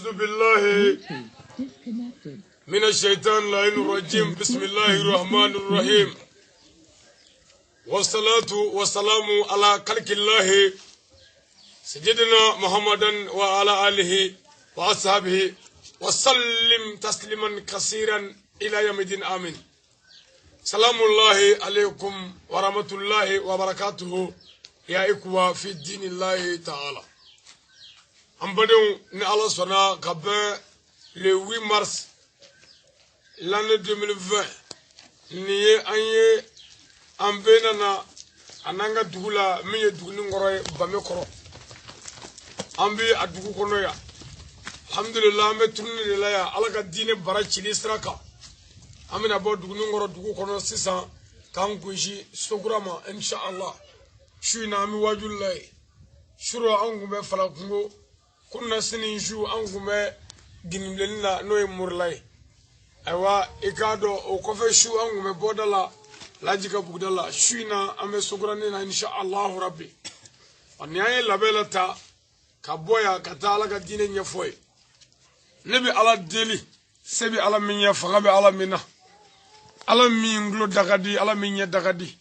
بالله من الشيطان اللعين الرجيم. بسم الله الرحمن الرحيم، والصلاة والسلام على خلق الله سيدنا محمدا وعلى آله وأصحابه وسلم تسليما كثيرا إلى يوم الدين، آمين. سلام الله عليكم ورحمة الله وبركاته يا إخوة في دين الله تعالى. An badenw, ni Ala sɔnna ka bɛn le 8 mars l'année 2020, nin ye an ye an bɛɛ nana a n'an ka dugu la min ye duguni kɔrɔ ye, Bame kɔrɔ. An bɛ a dugu kɔnɔ yan, alhamdulillah. An bɛ tournée de la yan Ala ka diinɛ bara cili sira kan. An bɛna bɔ duguni kɔrɔ dugu kɔnɔ sisan k'an gosi sokura ma, inshallah. Su in na, an bɛ wajuli la yen. Suro an kun bɛ Falakungo kunna, sini su an kun bɛ Ginibilenni la, n'o ye Murula ye. Ayiwa, i k'a dɔn, o kɔfɛ su an kun bɛ bɔda la Laji ka buguda la. Su in na, an bɛ sokuranin na, insha Allahu rabbi. Ɔ, nin an ye labɛn la ta ka bɔ yan ka taa Ala ka diinɛ ɲɛfɔ ye. Ne bɛ Ala deli, se bɛ Ala min ye, fanga bɛ Ala min na, Ala min tulo da ka di, Ala min ɲɛ da ka di,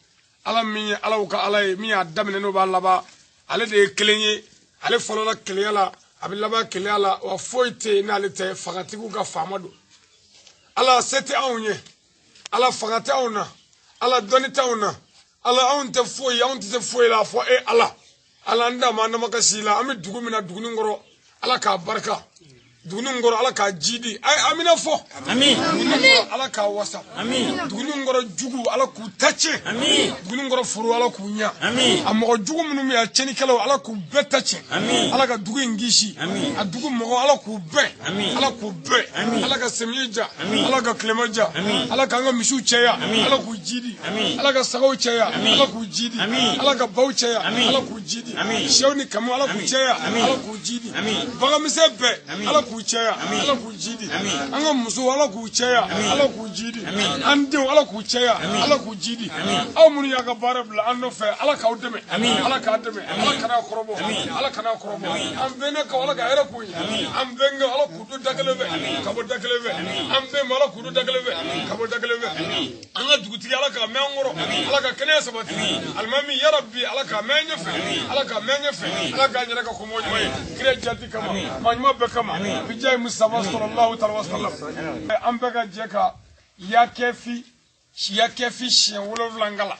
Ala min ye Alaw ka Ala ye, min y'a daminɛ n'o b'a laban, ale de ye kelen ye. Ale fɔlɔla kelenya la, a bɛ laban kelenya la, wa foyi tɛ yen n'ale tɛ. Fangatigiw ka faama don. Ala, se tɛ anw ye. Ala, fanga tɛ anw na. Ala, dɔnni tɛ anw na. Ala, anw tɛ foyi, anw tɛ se foyi la fɔ e Ala. Ala, an da ma an damakasi la. An bɛ dugu min na, duguni kɔrɔ, Ala k'a barika. Duguni kɔrɔ, Ala k'a jidi. Ayi, amina fɔ. Amin. Duguni kɔrɔ, Ala k'a wasa. Amin. Duguni kɔrɔ jugu, Ala k'u ta tiɲɛ. Amin. Duguni kɔrɔ foro, Ala k'u ɲa. Amin. A mɔgɔ jugu minnu bɛ yan, tiɲɛnikɛlaw, Ala k'u bɛɛ ta tiɲɛ. Amin. Ala ka dugu in kisi. Amin. A dugu mɔgɔ, Ala k'u bɛɛ. Amin. Ala k'u bɛɛ. Amin. Ala ka samiya ja. Amin. Ala ka tilema ja. Amin. Ala k'an ka misiw caya. Amin. Ala k'u jidi. Amin. Ala ka sagaw caya. Amin. Ala k'u jidi. Amin. Ala ka baw caya. Amin. Ala k'u jidi. Amin. Sɛw ni kamiw, Ala k'u Amin. caya. Amin. Ala k'u jidi. Amin. Baganmisɛn bɛɛ, Amin. Ala k'u caya. Amin. Ala k'u jidi. Amin. An ka musow, Ala k'u caya. Amin. Ala k'u jidi. Amin. An denw, Ala k'u caya. Amin. Ala k'u jidi. Amin. Aw minnu y'a ka baara bila an nɔfɛ, Ala k'aw dɛmɛ. Amin. Ala k'a dɛmɛ. Ala kana kɔrɔbɔ. Ala kana kɔrɔbɔ. An bɛnkaw, Ala ka hɛrɛ k'u ye. An bɛnkaw, Ala k'u don da kelen fɛ ka bɔ da kelen fɛ. An bɛn, Ala k'u don da kelen fɛ ka bɔ da kelen fɛ. An ka dugutigi, Ala k'a mɛn an kɔrɔ. Ala ka kɛnɛya sabati. Alimami, yarabi, Ala k'a mɛn ɲɛfɛ. Ala k'a mɛn ɲɛfɛ. Ala k'a yɛrɛ ka kɔmɔ ɲuman ye kira jati kama, maa ɲuman bɛɛ kama, bijayi Mustafa sallallahu alaihi wasallam. An bɛɛ ka jɛ ka ya kɛfi ya kɛfi siɲɛ 7 kala.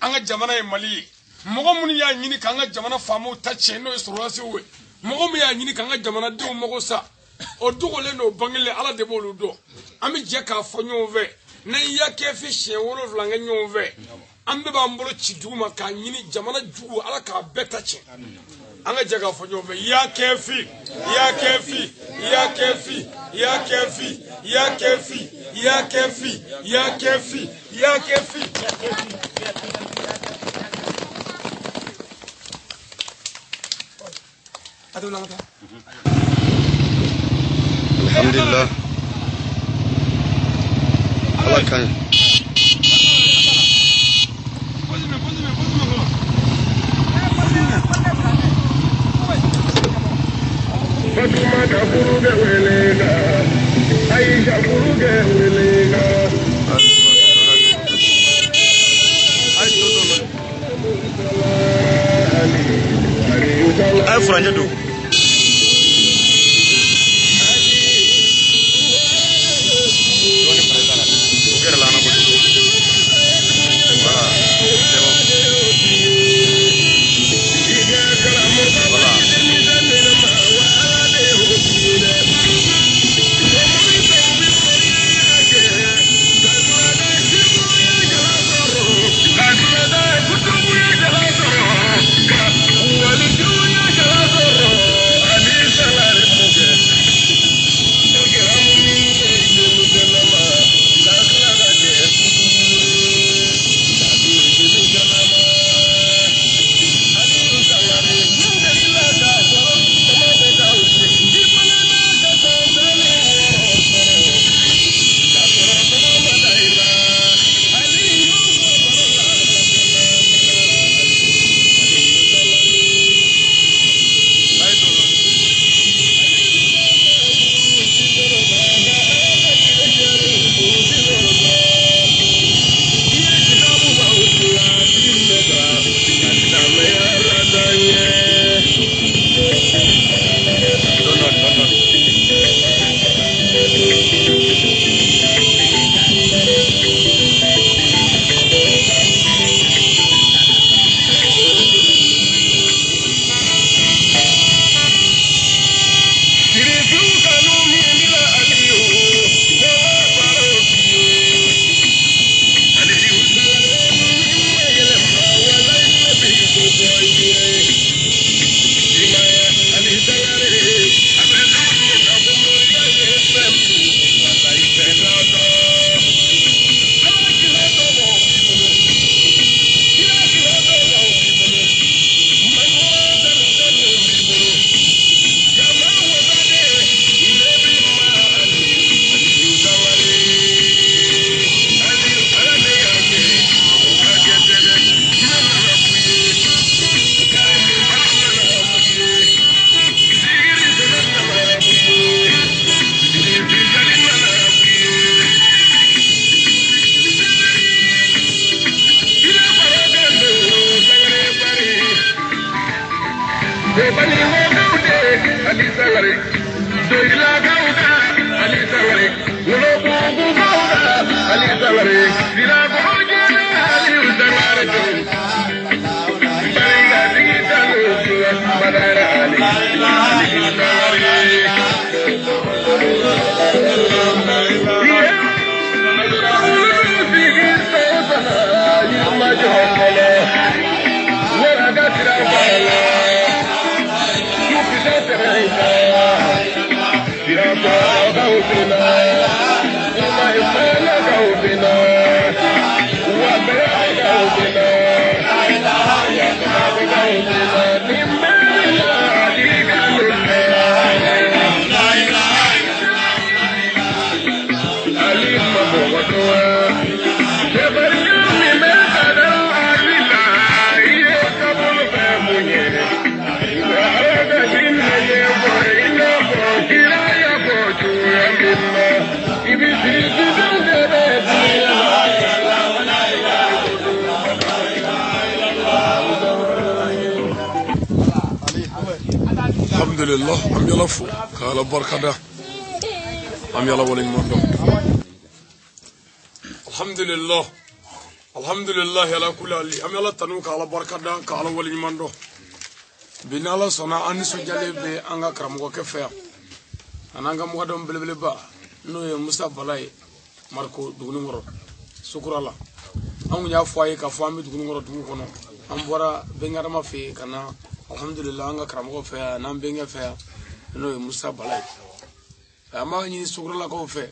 An ka jamana ye Mali ye. Mɔgɔ minnu y'a ɲini k'an ka jamana faamaw ta tiɲɛ, n'o ye sɔrɔdasiw ye, mɔgɔ min y'a ɲini k'an ka jamanadenw mago sa, o dogolen don, bangelen, Ala de b'olu dɔn. An bɛ jɛ k'a fɔ ɲɔgɔn fɛ. N'an ya kɛfi siɲɛ 7 kɛ ɲɔgɔn fɛ, an bɛɛ b'an bolo ci dugu ma k'a ɲini jamana jugu, Ala k'a bɛɛ ta tiɲɛ. An ka jɛ k'a fɔ ɲɔgɔn fɛ: ya kɛfi, ya kɛfi, ya kɛfi, ya kɛfi, ya kɛfi, ya kɛfi, ya kɛfi, ya kɛfi. A tɛ wuli, an ka taa. Alhamdulillah, Ala ka ɲi. Continuez, continuez, continuez kɔnɔ. Fatumata furukɛ wele na, Aisha furukɛ wele na. A ye to a ye furancɛ don. Dɔɔnin fara i ta la dɛ. O gɛrɛla an na kojugu. Voilà, c'est bon. Voilà. Alhamdulillah, an bɛ Ala fo ka Ala barikada, an bɛ Ala waleɲuman dɔn. Alhamdulillah, alhamdulillah ala kulli hali, an bɛ Ala tanu ka Ala barikada ka Ala waleɲuman dɔn. Bi ni Ala sɔnna an nisɔndiyalen bɛ an ka karamɔgɔkɛ fɛ yan, an'an ka mɔgɔdɔn belebeleba n'o ye Musa Bala ye Mariko Dugunikɔrɔ Sukura la. An kun y'a fɔ a ye k'a fɔ an bɛ Dugunikɔrɔ dugu kɔnɔ, an bɔra Bɛnkadama fɛ yen ka na. Alhamdulillah, an ka karamɔgɔ fɛ yan n'an bɛnkɛ fɛ yan n'o ye Musa Bala ye. An b'a ɲini Sukuralakaw fɛ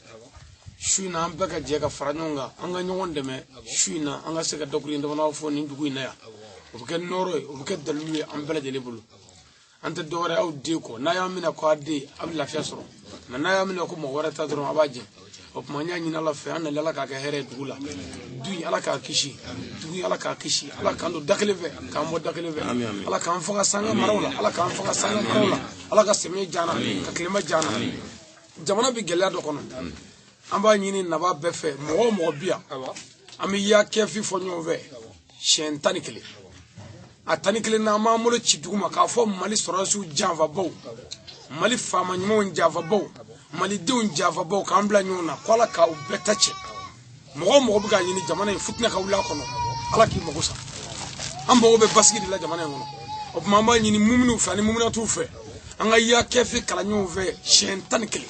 su in na an bɛɛ ka jɛ ka fara ɲɔgɔn kan, an ka ɲɔgɔn dɛmɛ su in na, an ka se ka dakuruɲɛ damadɔ fɔ nin dugu in na yan. O bɛ kɛ nɔrɔ ye, o bɛ kɛ dalilu ye an bɛɛ lajɛlen bolo. An tɛ dɔwɛrɛ aw den kɔ, n'a y'an minɛ ko a den a bɛ lafiya sɔrɔ, mɛ n'a y'a minɛ ko mɔgɔ wɛrɛ ta dɔrɔn a b'a jɛ. O tuma n y'a ɲini Ala fɛ, an nali Ala k'a kɛ hɛrɛ ye dugu la, du in Ala k'a kisi, dugu in Ala k'a kisi, Ala k'an don da kelen fɛ k'an bɔ da kelen fɛ, Ala k'an faga sanga maraw la, Ala k'an faga sanga maraw la, Ala ka samiya diya an na, ka tilema diya an na. Jamana bɛ gɛlɛya dɔ kɔnɔ, an b'a ɲini naba bɛɛ fɛ, mɔgɔ o mɔgɔ bi yan, an bɛ ya kɛfi fɔ ɲɔgɔn fɛ siɲɛ 11. A 11 na an b'an bolo ci dugu ma k'a fɔ Mali sɔrɔdasiw janfabaw, Mali faama ɲumanw janfabaw, Malidenw janfabaw, k'an bila ɲɔgɔn na ko Ala k'aw bɛɛ ta cɛ. Mɔgɔ o mɔgɔ bɛ k'a ɲini jamana in fitinɛ ka wuli a kɔnɔ, Ala k'i mago sa. An mago bɛ basigi de la jamana in kɔnɔ. O tuma an b'a ɲini muminuw fɛ ani muminatiw fɛ, an ka ya kɛfɛ kalan ɲɔgɔn fɛ siɲɛ 11.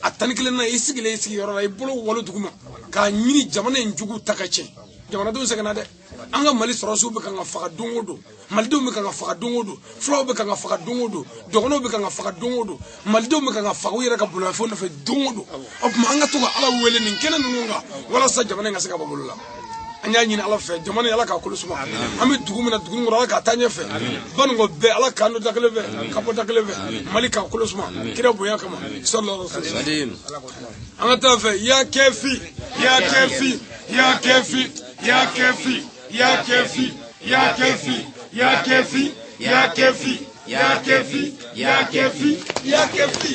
A 11 na i sigilen i sigiyɔrɔ la, i bolo walo dugu ma k'a ɲini jamana in jugu ta ka cɛ. Jamanadenw sɛgɛnna dɛ. An ka Mali sɔrɔdasiw bɛ kan ka faga don o don, Malidenw bɛ kan ka faga don o don, fulaw bɛ kan ka faga don o don, dɔgɔnɔw bɛ kan ka faga don o don, Malidenw bɛ kan ka faga u yɛrɛ ka bolomafɛnw nɔfɛ don o don. O tuma an ka to ka Ala wele nin kɛnɛ ninnu kan walasa jamana in ka se ka bɔ bolo la. An y'a ɲini Ala fɛ, jamana in Ala k'a kolo suma. An bɛ dugu min na, dugu kɔnɔ, Ala k'a taa ɲɛfɛ. Banikɔ bɛɛ Ala k'an don da kelen fɛ, ka bɔ da kelen fɛ, Mali k'a kolo suma, kira bonya kama, sallallahu alaihi wasallam. An ka taa fɛ, ya kɛfi, ya kɛfi, ya kɛfi, ya kɛfi, ya kɛfi, ya kɛfi, ya kɛfi, ya kɛfi, ya kɛfi, ya kɛfi, ya kɛfi.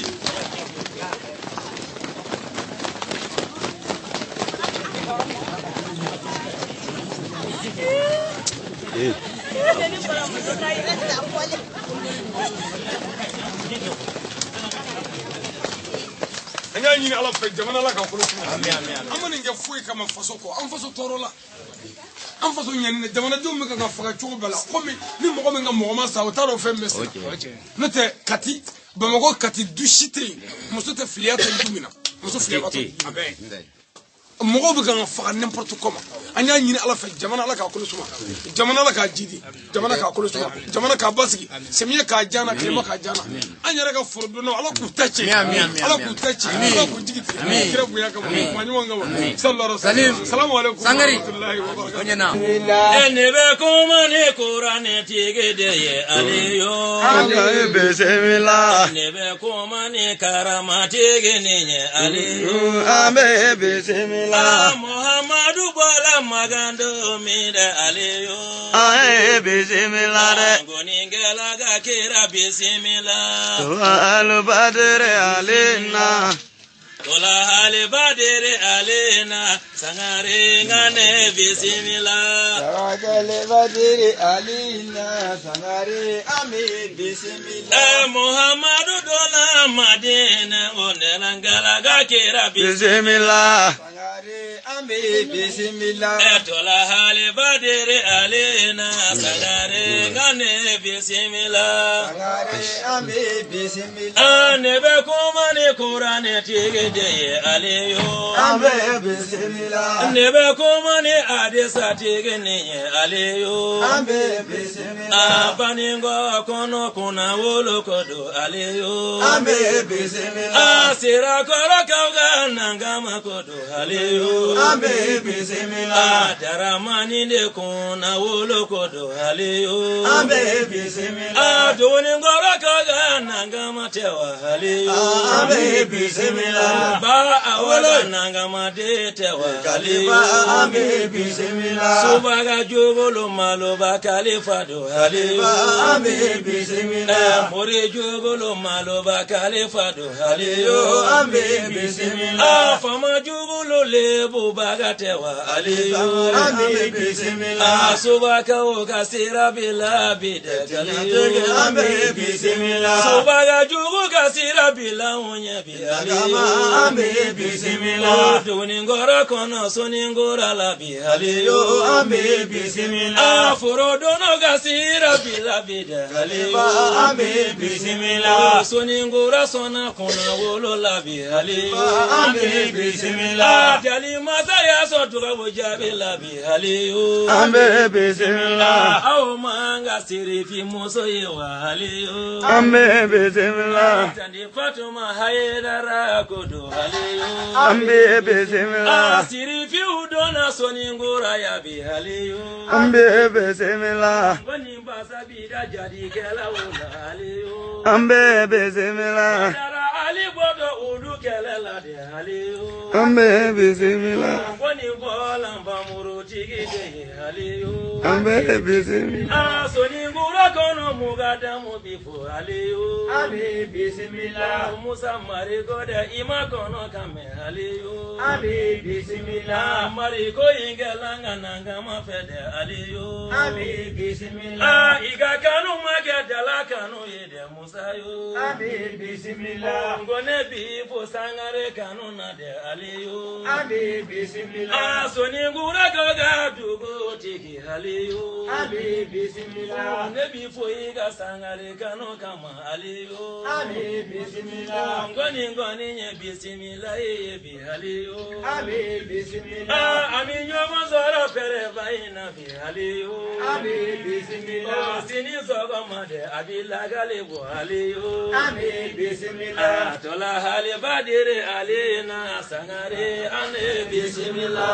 An y'a ɲini Ala fɛ, jamana Ala k'a kolo suma. An ma nin kɛ foyi kama faso kɔ, an faso tɔɔrɔ la, an faso ɲɛni, jamanadenw bɛ kan ka faga cogo bɛɛ la. Komi ni mɔgɔ min ka mɔgɔ ma sa, o t'a dɔn fɛn bɛ se. N'o tɛ Kati, Bamakɔ Kati du si tɛ yen, muso tɛ filiya tɛ du min na, muso filiya tɛ. A bɛɛ mɔgɔw bɛ kan ka faga n'importe comment. An y'a ɲini Ala fɛ, jamana Ala k'a kolo suma, jamana Ala k'a jidi, jamana k'a kolo suma, jamana k'a basigi, samiya k'a diya na, tilema k'a diya na. An yɛrɛ ka forodonnaw Ala k'u ta cɛ, Ala k'u ta cɛ, Ala k'u jigi tigɛ, kira bonya kama, maa ɲuman kama, sallallahu alaihi wasallam. Salamu alaikum wa rahmatullahi wa barakatuh. Ne bɛ kuma ni kuranɛ tigi de ye Aliyu. Bisimila. Ne bɛ kuma ni karamatigi ni ye Aliyu. An bɛ bisimila. Muhammadu bɔla Magando min dɛ Aliyu. An ye bisimila dɛ. Ngoninkɛla ka kira bisimila. Alubadere ale na. Tola halibadiri alina sangare ngane bisimila. Tawakale badiri alina sangare amin bisimila. Muhammadu dona Madina onelangala gakira bisimila. Sangare amin bisimila. Tola halibadiri alina sangare ngane bisimila. Sangare amin bisimila. Nebe kumani Kurani tigede aliyo. Amin bisimila. Nebe kumani adisa tigene aliyo. Amin bisimila. Abaningo kono kuna wolo kodo aliyo. Amin bisimila. Asira koro kauga nangama kodo aliyo. Amin bisimila. Daramani de kuna wolo kodo aliyo. Amin bisimila. Adoningoro kauga nangama tewa aliyo. Amin bisimila. Ba awala nangama de tewa aliyo. Amin bisimila. Subaga jogolo maloba kalifa do aliyo. Amin bisimila. Mori jogolo maloba kalifa do aliyo. Amin bisimila. Fama jogolo lebu baga tewa aliyo. Amin bisimila. Subaka oka sira bila bide aliyo. Amin bisimila. Subaga jugu kasira bila unye bi aliyo. Amin bisimila. Duningora kono soningora la bi aliyo. Amin bisimila. Afuro dono kasira bila bide aliyo. Amin bisimila. Soningora sona kuna wolo la bi aliyo. Amin bisimila. Jali masaya so tuka bujabi la bi aliyo. Amin bisimila. Aw manga sirifi muso yewa aliyo. Amin bisimila. Tandi Fatuma haidara kodo aliyo. Amin bisimila. Sirifi udona soningora ya bi aliyo. Amin bisimila. Wani basa bida jadi kela ula aliyo. Amin bisimila. Dara ali bodo udu kele la de aliyo. Amin bisimila. Wani bola mbamuru tigi de aliyo. Amin bisimila. Soningora kono mugadamu bifo aliyo. Amin bisimila. Musa mariko de ima kono kame aliyo. Amin bisimila. Mariko ingelanga nanga mafede aliyo. Amin bisimila. Iga kanu magedala kanu yede Musa yo. Amin bisimila. Ngone bifo sangare kanu na de aliyo. Amin bisimila. Soningura koga dugo tiki aliyo. Amin bisimila. Ne bifo iga sangare kanu kama aliyo. Amin bisimila. Ngoni ngoni nye bisimila ye bi aliyo. Amin bisimila. Amin nyomo zoro pere baina bi aliyo. Amin bisimila. Sini sogo made abilagale bo aliyo. Amin bisimila. Tola hali badire alina sangare ane bisimila.